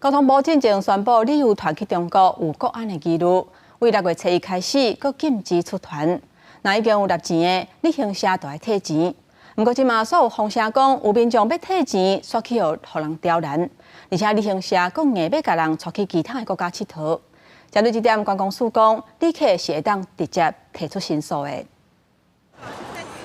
交通部進前宣布旅遊團去中國有國安的疑慮，對六月初一開始，閣禁止出團。若已經有納錢的旅行社就愛退錢。毋過這馬煞有風聲講，有民眾欲退錢，煞去予人刁難，而且旅行社閣硬欲共人帶去其他的國家𨑨迌。針對這點，觀光署講，旅客是會當直接提出申訴的。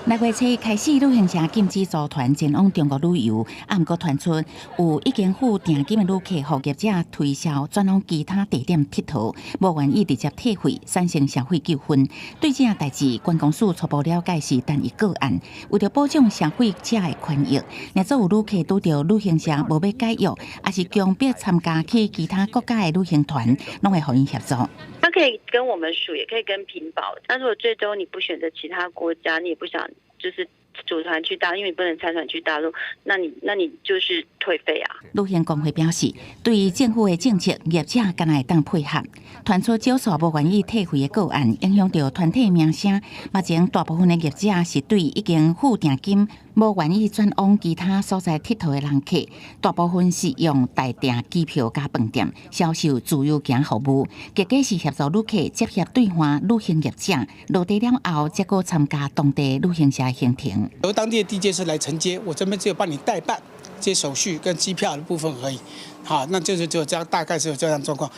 六月初開始，旅行社禁止組團前往中國旅遊，啊，毋過傳出有已經付訂金的旅客，予業者推銷轉往其他地點𨑨迌，無願意直接退費，產生消費糾紛。對這項代誌，觀光署初步了解是單一個案，為著保障消費者的權益，若做有旅客拄著旅行社無欲解約，抑是強迫參加去其他國家的旅行團，攏會予𪜶協助。他可以跟我們署，也可以跟品保。但如果最終你不選擇其他國家，你也不想就是組團去大陸，因為你不能參團去大陸，那你就是退費啊。旅行公會表示，對政府的政策，業者敢若會當配合。傳出少數無願意退費的個案，影響著團體名聲。目前大部分的業者是對已經付訂金、無願意轉往其他所在𨑨迌的人客，大部分是用代訂機票佮飯店銷售自由行服務，結果是協助旅客接洽對岸旅行業者，落地了後，才閣參加當地旅行社行程。由當地的地接社來承接，我這邊只有幫你代辦這些手續跟機票的部分而已。好，那就是就這樣，大概是有這樣狀況。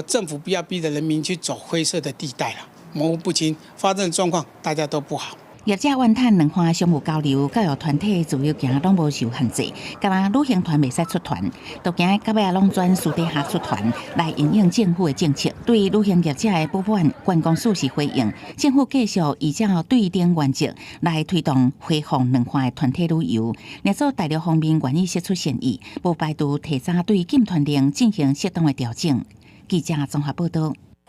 政府不要逼着人民去走灰色的地帶了，模糊不清，發生的狀況大家都不好。業者怨嘆兩岸商務交流、教育團體自由行攏無受限制，敢若旅行團袂使出團，都驚到尾仔攏轉私底下出團來因應政府的政策。對旅行業者的不滿，觀光署是回應，政府繼續依照對等原則來推動恢復兩岸的團體旅遊。若做大陸方面願意釋出善意，無排除提早對禁團令進行適當的調整。記者綜合報道。